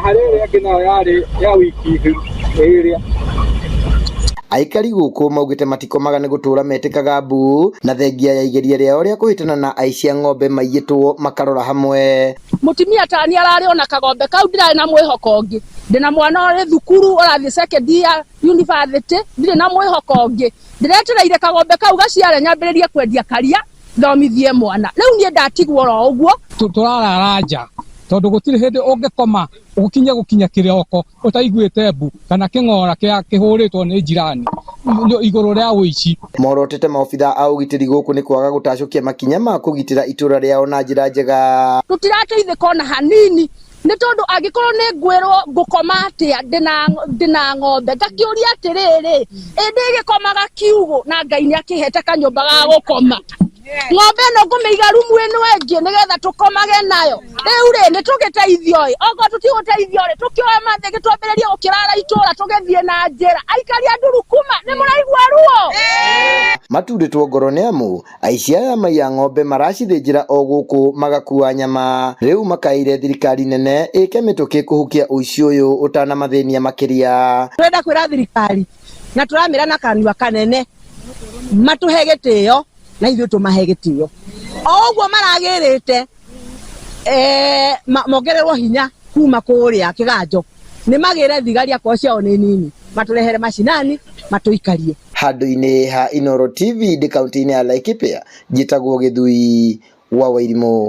Harĩ ĩrĩa ĩngĩ nayo yarĩ ya wiki ĩrĩa. Aikari gũkũ maugĩte matikomaga nĩ gũtũra metĩkaga mbu na thengia ya igeria rĩao rĩa kũhĩtana na aici a ng'ombe maiyĩtwo makarora hamwe. Mutumia tani ararĩ ona kagombe kau, ndirarĩ na mwĩhoko ũngĩ. Ndĩna mwana ũrĩ thukuru, ũrathiĩ second year university, ndirĩ na mwĩhoko ũngĩ. Ndĩretereire kagombe kau gaciare, nyambĩrĩrie kwendia karia, thomithie mwana. Rĩu niĩ ndatigwo oro ũguo. Tũrarara nja tondũ gũtirĩ hĩndĩ ũngĩkoma gũkinye gũkinya kĩroko ũtaiguĩte mbu kana kĩng'ora kĩa kĩhũrĩtwo nĩ njirani igũrũ rĩa ũici. Morotete maobitha a ũgitĩri gũkũ nĩ kwaga gũtacũkia makinya ma kũgitĩra itũra rĩao na njĩra njega. Tũtirateithĩka ona hanini, nĩ tondũ angĩkorwo nĩ ngwĩrwo ngũkoma atĩa ndĩna ng'ombe, ngakĩũria atĩrĩrĩ, ĩ ndĩgĩkomaga kiugũ na Ngai nĩ akĩhete kanyũmba ga gũkoma, ng'ombe ĩno ngũmĩiga rumu ĩno ĩngĩ nĩgetha tũkomage nayo? Rĩu rĩ, nĩ tũgĩteithio ĩ, okorwo tũtigũteithio rĩ, tũkĩoe mathĩ gĩtwambĩrĩrie gũkĩrara itũra, tũgĩthiĩ na njĩra. Aikari a Ndurukuma, nĩ mũraigua ruo? Maturĩtwo ngoro nĩ amu aici aya maiya ng'ombe maracithĩnjĩra o gũkũ magakua nyama. Rĩu makaĩire thirikari nene ĩke mĩtũkĩ kũhukia ũici ũyũ ũtanamathĩnia makĩria. Tũrenda kwĩra thirikari na tũramĩra na kanua kanene matũhe gĩtĩo na ithuĩ tũmahe gĩtĩo o ũguo maragĩrĩte, mongererwo hinya kuma kũrĩa kĩganjo, nĩ magĩre thigari akorwo ciao nĩ nini, matũrehere macinani matũikarie. Handũ-inĩ ha Inooro TV ndĩ kaunti-inĩ ya Laikipia, njĩtagwo Gĩthui wa Wairimũ.